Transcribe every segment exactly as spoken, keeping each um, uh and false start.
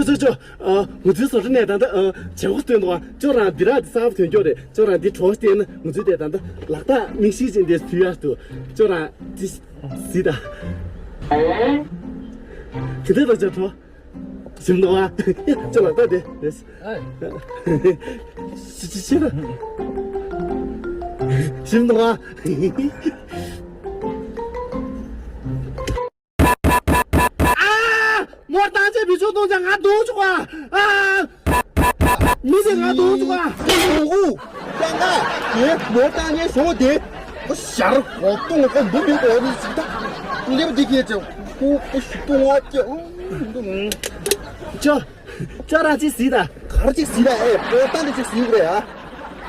ཅོ་ཅོ། ཨ། ང་ཚོའི་བཟོ་གྲྭ་ནས་ད་ལྟ་ཨ་བྱེད་སྒོ་སྟོན་འདུག་ཨ། ཅོ་རང་འདི་རག་འདི་གསར་པ་ཐོན་ཀྱོག་རེད། ཅོ་རང་འདི་གྲོགས་བལྟས་ན་ང་ཚོའི་དེ་ད་ལྟ་ལག་རྟགས་མིག་ཤེལ་ཅན་དེ་དུས་ཡག་འདུག་ཅོ་རང་འདི་གཟིགས་དང་། དེ་འདྲ་ད་ཅོ་གྲོགས། ཞིམ་འདུག་ཨ། ཅོ་ལག་རྟགས་དེ་རེད། ཨེ། ཤི་ཤི་ཤི་ན། ཞིམ་འདུག་ཨ། ཨ། མོར་བཏང་ཆེ་བི་ཆུ་གཏོང་ཆ་ང་གདོང་བཅུག་ཨ། ཨ། མི་ཚེ་ང་གདོང་བཅུག་ཨ། ཨུ། ཀྱང་ཀ། ངས་མོར་བཏང་ངས་ཞོ་དེ། ཁོ་ཞར་འོ་གཏོང་ཁོ་འདུག་མི་གོ་ནི་ཞིག་ད། ཀུ་ལེབ་འདི་གས་ཅང་ཁོ་ཁོ་ཞིག་གཏོང་བ་ཀྱང་། ཅོ། ཅོ་རང་ཅིག་གཟིགས་དང་། གར་ཅིག་གཟིགས་དང་ཨེ། པོ་ཏང་དེ་ཅིག་གཟིགས་དགོས་རེད་ཨ།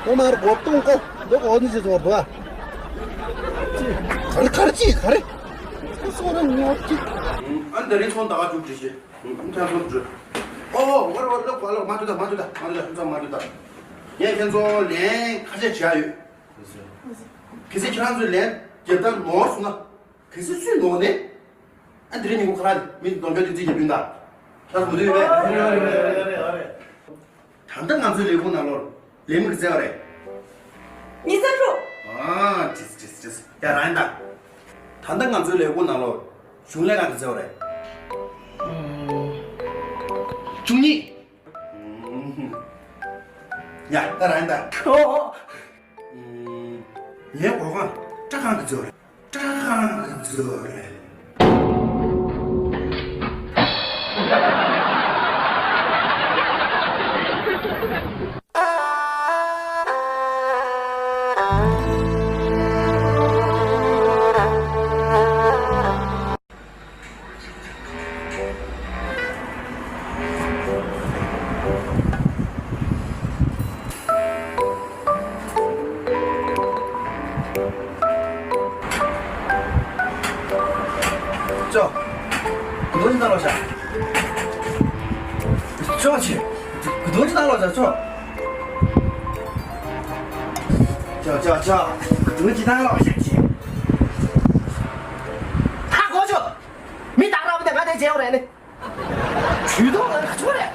ཁོ་མར་འོ་གཏོང་ཁོ་འདུག་གོ་ནི་ཅིག་ཚོར་འདུག་ཨ། གར་གར་ཅིག་ག་རེ། ཁོ་སོང་ན་ངོ་ཅིག་ཨ་འདི་རིང་ཚོང་ད་ག་ཅུག་བྲིས་ཤིག་ཨུམ། ཨུམ། ཁྱེད་ཚོ་འགྲོ། ཨོ་ཨོ། ཝར་ཝར་ལོག་ཝར་ལོག་མ་འགྲོ་ད། མ་འགྲོ་ད། མ་འགྲོ་ད། ཁྱེད་ཚོ་མ་འགྲོ་ད། ངས་ཁྱེད་ཚོ་ལན་ཁ་ཤས་བྱ་ཡོད། གལ་སྲིད་ཁྱེད་རང་ཚོས་ལན་རྒྱབ་ད་ནོར་སོང་ན། གལ་སྲིད་སུས་ནོར་ནས། ཨ་འདི་རེད། ཉིན་གུང་ཁ་ལག་མི་གདོང་འགྱོད་དེ་རྩིས་རྒྱབ་རྒྱུན་ད། ཁྱེད་ཚོ་མ་འདུག་ཡོད་པས། ད་ལྟ་ང་ཚོའི་ལས་ཁུངས་ནང་ལོགས་ལས་མི་ག་ཚད་ཡོད་རེད། ཉི་ཤུ་རྩ་དྲུག་ཨ་ཏིས་ཏིས་ཏིས། ཡ་རང་ཡིན་ད། ད་ལྟ་ང་ཚོའི་ལས་ཁུངས་ནང་ལོགས་གཞུང་ལས་ཁང་ག་ཚད་ཡོད་རེད། བཅུ་གཉིས། ཡ་ད་རང་ཡིན་ད། ངའི་སྒོ་ཁང་སྐྲ་ཁང་ག་ཚད་ཡོད་རེད། སྐྲ་ཁང་ག་ཚོད་རེད། ཅོ། གུ་དོག་ཅིག་བཏང་ལོག་ཤག་ཅོ་ཆེ། གུ་དོག་ཅིག་བཏང་ལོག་ཤག་ཅོ། ཅོ་ཅོ་ཅོ། གུ་དོག་ཅིག་བཏང་ལོག་ཤག་ཅེ། ཧ་གོ་ཅོ། མི་བཏང་ར་བ་དེ་ང་དེ་བྱེད་འོ་རེད་ནི། ཇུས་གཏོགས་ལ་ཁ་ཆུ་རེད།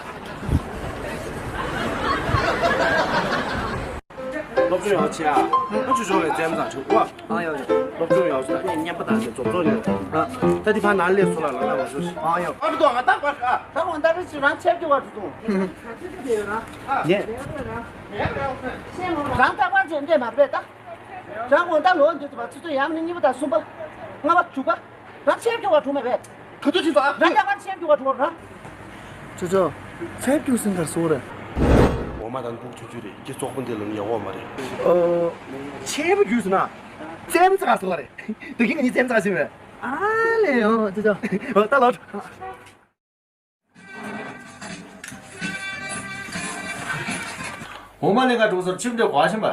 སློབ་སྦྱོང་ཡག་ཆེ་ཨ། ཨ་ཆུ་ཆུ་ལ་རྩེད་མོ་དང་ཆུ་བ། ཨ་ཡོ་ཡོ། སློབ་སྦྱོང་ཡག་ཆེ་ད་ངས་བརྙན་པ་དང་ནི་རྫོགས་རྫོགས་ཡོད། ཨ། ད་དེ་ཕ་ནང་ལས་སུ་ལ་ལ་ལ་མ་ཞུ་ཤི། ཨ་ཡོ། ཨ་རུ་དོ་ང་ད་པར་ཨ། ད་འོ་ད་རི་ཆུ་རང་ཆེབ་ཀྱི་བར་དུ་དུང་། ཡེ། རང་ད་པར་ཆེ་འདྲེ་མ་རེད་ད། རང་འོ་ད་ལོ་འདི་ཚོ་བ་ཆུ་ཚོད་ཡང་ནི་གཉིས་པ་དང་གསུམ་པ། ལྔ་པ་དྲུག་པ། རང་ཆེབ་སྐྱོ་བ་གྲུང་མེད་པས། ག་ཚོད་ཕྱིན་སོང་ཨ། རང་རྒྱ་གར་ཆེབ་སྐྱོ་བ་གྲུང་བ་རང་། ཅོ་ཅོ། ཆེབ་སྐྱོ་སེང་གར་སོང་རེད། འོ་མ་དང་འབུག་ཆུ་ཆུ་རེད་ཀྱི་བཙོག་པོ་འདི་ལ་ནི་ཡག་པོ་མ་རེད། ཨོ། ཆེབ་རྒྱུས་སུ་ན། རྩེད་མོ་ཚ་སོང་རེད། དེ་གིན་ནི་རྩེད་མོ་ཚ་ཞིག་རེད། ཨ་ལེ་ཡོ་ཅོ་ཅོ། ཨོ་ད་ལོ། འོ་མ་ལེན་ག་འགྲོ་སོར་ཆིབས་འདྲེ་གོ་ཕྱིན་པ།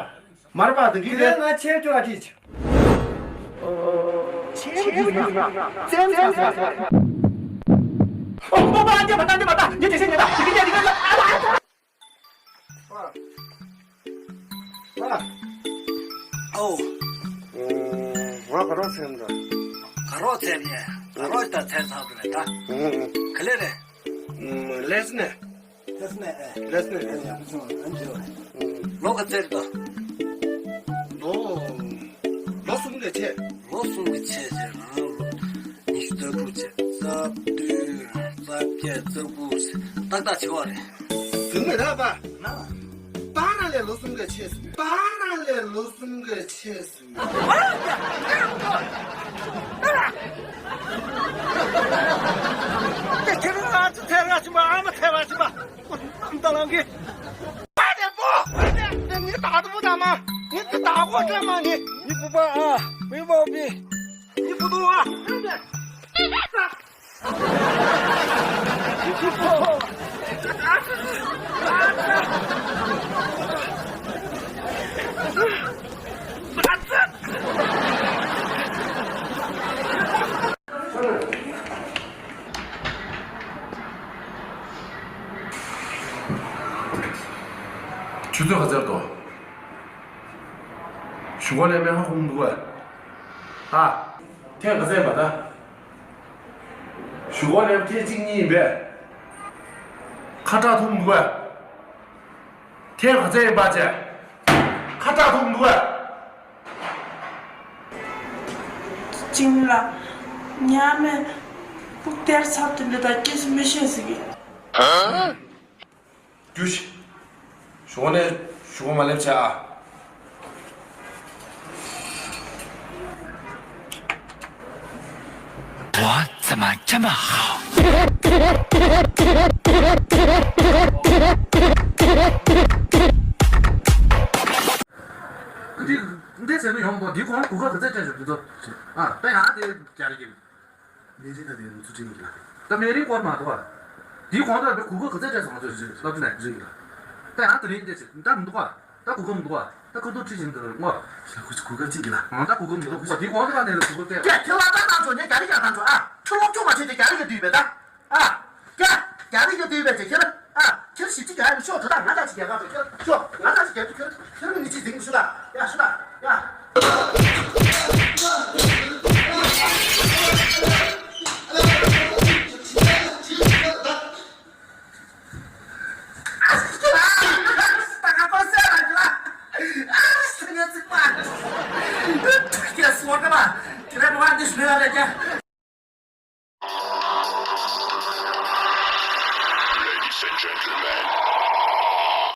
མར་པ་དང་གི་རེད། ང་ཆེར་ཅོ་ཨ་ཅིས། ཆེར་ཅོ་ཨ་ཅིས། ཨོ་མ་མ་འདི་མ་ད་འདི་མ་ད་འདི་དེ་ཤེས་ཉེ་ད་འདི་གི་འདི་གི་ཨ་ཨོ། ང་ག་རོགས་ཚེམ་ད། ག་རོགས་ཚེམ་ཉེ། ག་རོགས་ད་ཚེམ་ཚང་དུ་རེད་ད། ག་ལེ་རེད། ལེས་ནས། ལེས་ནས། ལེས་ནས། ལོ་ག་ཚད་དོ། ལོ། ལོ་གསུམ་ག་ཆེ། ལོ་གསུམ་ག་ཆེ་ཆེ་ན་ལོ། ཉི་ཤུ་རྩ་དྲུག་ཆེ། རྩ་བདུན། རྩ་བརྒྱད། རྩ་དགུ། ཏག་ཏག་ཆེ་བ་རེད། དུ་མི་ར་པ། ན། པ་ར་ལས་ལོ་གསུམ་ག་ཆེ་སུ། པ་ར་ལས་ལོ་གསུམ་ག་ཆེ་སུ། ཁྱེད་རང་ཨ་ཅེ་ཐེ་ར་ཆུ་མ་ཨ་མ་ཐེ་ར་ཆུ་མ། ཨམ་ད་ལང་གི། ཨ་དེ་པོ། ཨ་དེ་ནི་ད་དུ་པོ་ད་མ། ནི་ད་ད་གོ་ད་མ་ནི། ནི་པུ་པ་ཨ། བི་བོ་བི། ནི་པུ་དུ་ཨ། ཆུ་ཚོད་ག་ཚོད་འདུག་གཞུག་གུ་ལས་མེད་ཧ་གོ་མི་འདུག་ག་ཨ། ཐེངས་ག་ཚད་པ་ད། གཞུག་གུ་ལས་ཐེངས་གཅིག་གཉིས་ཡིན་པས། ཁ་གྲག་ཐུབ་མི་འདུག་གས། ཐེངས་ག་ཚད་ཡིན་པ་བྱས། ཁ་གྲག་ཐུབ་མི་འདུག་གས། ཅིང་ལ། ཉ་མེད། ཕུག་གཏེར་ཚབ་དེ་འདྲ་ད་སྐྱེས་སུ་མི་ཤེས་ཟིག་གི། རྒྱུ་ཞིག་ཞོགས་ནས་ཞོགས་མ་སླེབས་བྱ་ཨ། ཝ་ཙི་མ་ཅ་མ་ཧའོ། འདི་འདི་ཟེར་ནི་ཡོང་གོ། འདི་གོང་གོ་སྐབས་ག་ཚད་སྤྲད་བཞག་འདི་ཚོ། ཨ་ད་ཡང་དེ་རྒྱ་རི་གི། མེ་རི་ད་དེ་ཚུ་ཁྲིད་ཡིན་ལ། ད་མེ་རི་སྐོར་མ་གཏོགས། དེའི་གོང་དུ་གོ་སྐབས་ག་ཚད་སྤྲད་སོང་ང་ཚོས་སློབ་སྟོན་ནས། རེད་ལ། ད་ཡང་དེ་རིང་དེ་ད་མི་འདུག་ག་ད་གོ་སྐབས་མི་འདུག་ག་ད་ཁོ་ཐོག་ཁྲིད་བཞིན་དུ་ངོ་། ཞག་ཁོ་ཚོ་གོ་སྐབས་གཅིག་གི་ལ། ང་ད་གོ་སྐབས་མི་འདུག་ག་དེའི་གོང་དུ་ད་ནས་ལ་གོ་སྐབས་སྤྲད། ཀྱེ་ཁྱེད་ལ་ད་ད་ཚོ་ངས་རྒྱ་རི་རྒྱག་ད་ཚོ་ཨ། ཁྱོད་སློབ་སྦྱོང་མ་བྱས་ཏེ་རྒྱ་རི་ག་དུས་བས་ད། ཨ། ཀྱེ། རྒྱ་རི་ག་དུས་བས་ཅེ་ཁྱེད། ཨ། ཁྱེད་ཞིབ་ཅིག་རྒྱག་ཡ་མི་ཤོག་ད་ད་ང་ད་ཅིག་རྒྱག་ག་ཚོ་ཁྱེད་ཤོག་ང་ད་ཅིག་རྒྱག་དུས་ཁྱེད་ཁྱེད་མི་ངི་ཅིག་འཛིང་ཤུ་ད་ཡ་ཤུ་ད་ཡ།